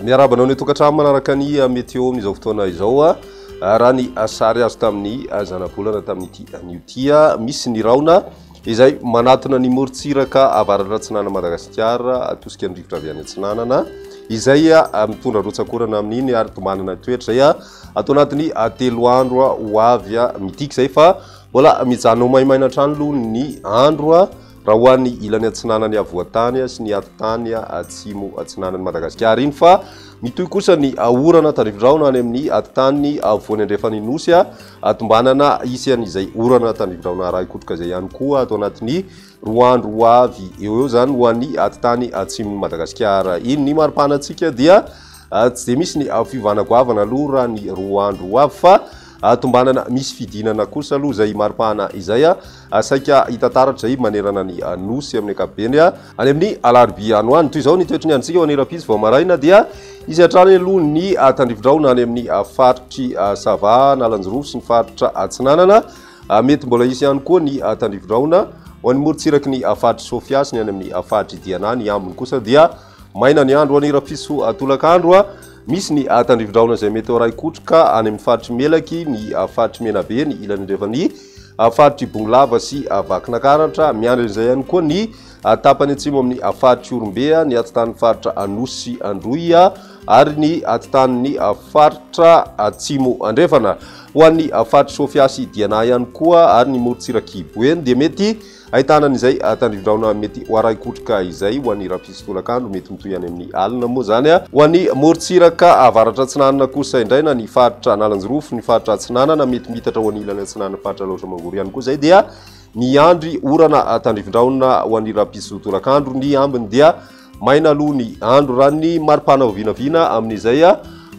Miarahaba anao ny tokantrano manaraka ny météo amin'izao fotoana izao. Raha ny sary azo tamin'ny zanabolana tamin'ity anio ity, misy ny rahona izay manatona ny morontsiraka avaratra atsinanan'i Madagasikara, atosika ny rivotra avy any atsinanana izay mitondra rotsak'orana amin'iny ary tomanana toetra izay ato anatin'ny 3 andro ho avy. Midika izay fa mbola mijanona ho maimaina hatrany aloha ny andro raha ho an'ny ilany atsinanan'ny afovoan-tany sy ny atitany atsimo atsinanan'i Madagasikara iny, fa mitohy kosa ny orana tandrifindrahona any amin'ny atitany afovoany andrefan'ny Nosy. Tombanana hisy an'izay orana tandrifindrahona arahin-kotroka izay ihany koa ato anatin'ny 2 andro ho avy eo eo izany ho an'ny atitany atsimon'i Madagasikara iny. Ny mari-panantsika dia tsy dia misy ny fiovana goavana aloha raha ny 2 andro ho avy, fa tombanana misy fidinana kosa aloha izay maripana izay saika hita taratra izay manerana ny Nosy amin'ny ankapobeny any amin'ny alarobia any ho any. Toy izao ny toetry ny androntsika ho an'ny rahampitso vao maraina dia hisy hatrany aloha ny tandrifindrahona any amin'ny faritry Sava, Analanjirofo sy ny faritra Atsinanana. Mety mbola hisy ihany koa ny tandrifindrahona ho an'ny morontsiraky ny faritry Sofia sy ny any amin'ny faritry Diana. Ny ambiny kosa dia maina ny andro ho an'ny rahampitso tolakandro. Misy ny tandrifindrahona izay mety ho arahin-kotroka any amin'ny faritry Melaky, ny faritry Menabe, ny ilany andrefan'ny faritry Bongolava sy Vakinakaratra. Miandry an'izay ihany koa ny tapany atsimo amin'ny faritry Ihorombe, ny atitan'ny faritra Anosy sy Androy ary ny atitan'ny faritra Atsimo Andrefana. Ho an'ny faritry Sofia sy Diana ihany koa ary ny morontsirak'i Boeny dia mety Ahitana an'izay tandrifindrahona mety ho arahin-kotroka izay ho an'ny rahampitso tolakandro, mety mitohy any amin'ny alina moa izany. Ho an'ny morontsiraka avaratra atsinanana kosa indray na ny faritra Analanjirofo, ny faritra Atsinanana, mety miitatra ho an'ny ilany atsinanan'ny faritra Alaotra Mangoro ihany koa izay dia miandry orana tandrifindrahona ho an'ny rahampitso tolakandro. Ny ambiny dia maina aloha ny andro. Raha ny maripana vinavina amin'izay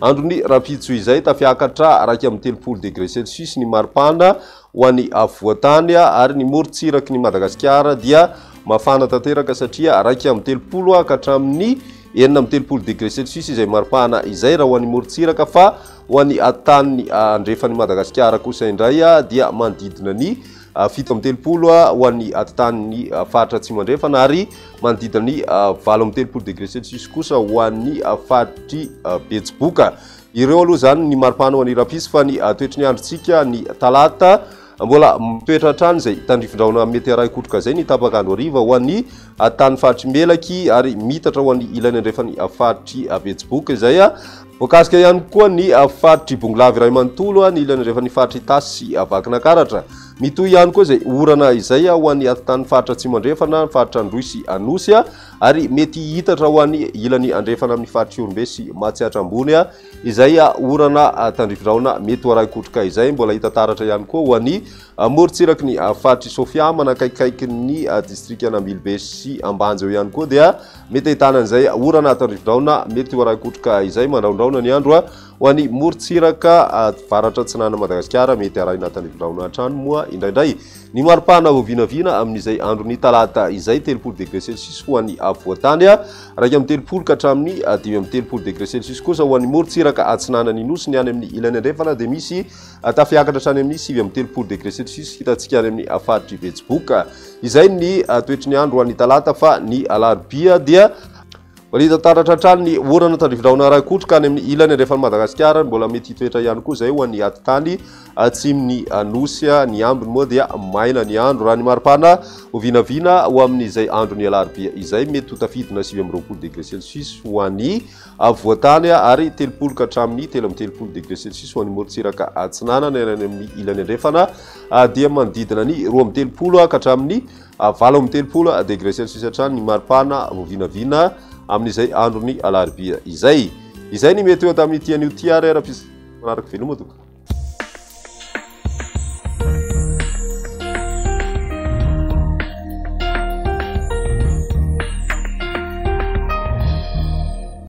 andron'ny rahampitso izay, tafiakatra 31 degré celsius ny maripana Ho an'ny afovoan-tany ary ny morontsiraky ny Madagasikara dia mafana tanteraka satria 31 ka hatramin'ny 36 degré celsius izay maripana izay raha ho an'ny morontsiraka, fa ho an'ny tany andrefan'i Madagasikara kosa indray dia manodidina ny 37 ho an'ny tanin'ny faritra Atsimo Andrefana ary manodidina ny 38 degré celsius kosa ho an'ny faritry Betsiboka. Ireo aloha izany ny maripana ho an'i Rapisy fa ny toetry ny androntsika ny talata mbola mitoetra hatrany izay tandrifindrahona mety arahin-kotroka izay ny tapak'andro hariva ho an'ny tany faritry Melaky ary miitatra ho an'ny ilany andrefan'ny faritry Betsiboka izay voakasika ihany koa ny faritry Bongolava iray manontolo, ny ilany andrefan'ny faritry Itasy sy Vakinankaratra. Mitohy ihany koa izay orana izay ho an'ny tany faritra Atsimo Andrefana, ny faritra Androy sy Anosy. Ary mety hihitatra ho any ilany andrefana amin'ny faritr'i Ihorombe sy Matsiatra Ambony izay orana tandrifindrahona mety ho arahin-kotroka izay mbola hita taratra ihany koa ho an'ny morontsiraky ny faritr'i Sofia manakaikikaiky ny distrikan'Ambilobe sy Ambanja eo ihany koa dia mety ahitana an'izay orana tandrifindrahona mety ho arahin-kotroka izay mandrahondrahona ny andro ho an'ny morontsiraka avaratra atsinanan'i Madagasikara mety arahina tandrifindrahona hatrany moa indraindray Ny maripana ho vinavina amin'izay andron'ny talata izay, 30 degré celsius ho an'ny afovoan-tany, 31 ka hatramin'ny 35 degré celsius kosa ho an'ny morontsiraka atsinanan'ny Nosy, ny any amin'ny ilany andrefana dia misy tafiakatra hatrany amin'ny 39 degré celsius hitantsika any amin'ny faritr'i Betsiboka. Izay ny toetry ny andro ho an'ny talata fa ny alarobia dia Mbola hita taratra hatrany ny orana tandrifindrahona ara-kotroka any amin'ny ilany andrefan'i Madagasikara ary mbola mety hitoetra ihany koa izay ho an'ny atitany atsimon'ny Nosy. Ny ambiny moa dia maina ny andro. Raha ny maripana ho vinavina ho amin'izay andron'ny alarobia izay, mety ho tafidina 29 degré celsius ho an'ny afovoan-tany ary 30 ka hatramin'ny 33 degré celsius ho an'ny morontsiraka atsinanana. Any amin'ny ilany andrefana dia manodidina ny 32 ka hatramin'ny 38 degré celsius hatrany ny maripana vao vinavina amin'izay andron'ny alarobia izay. Izay ny météo tamin'ity anio ity ary ara-pis manaraka veloma tompoko.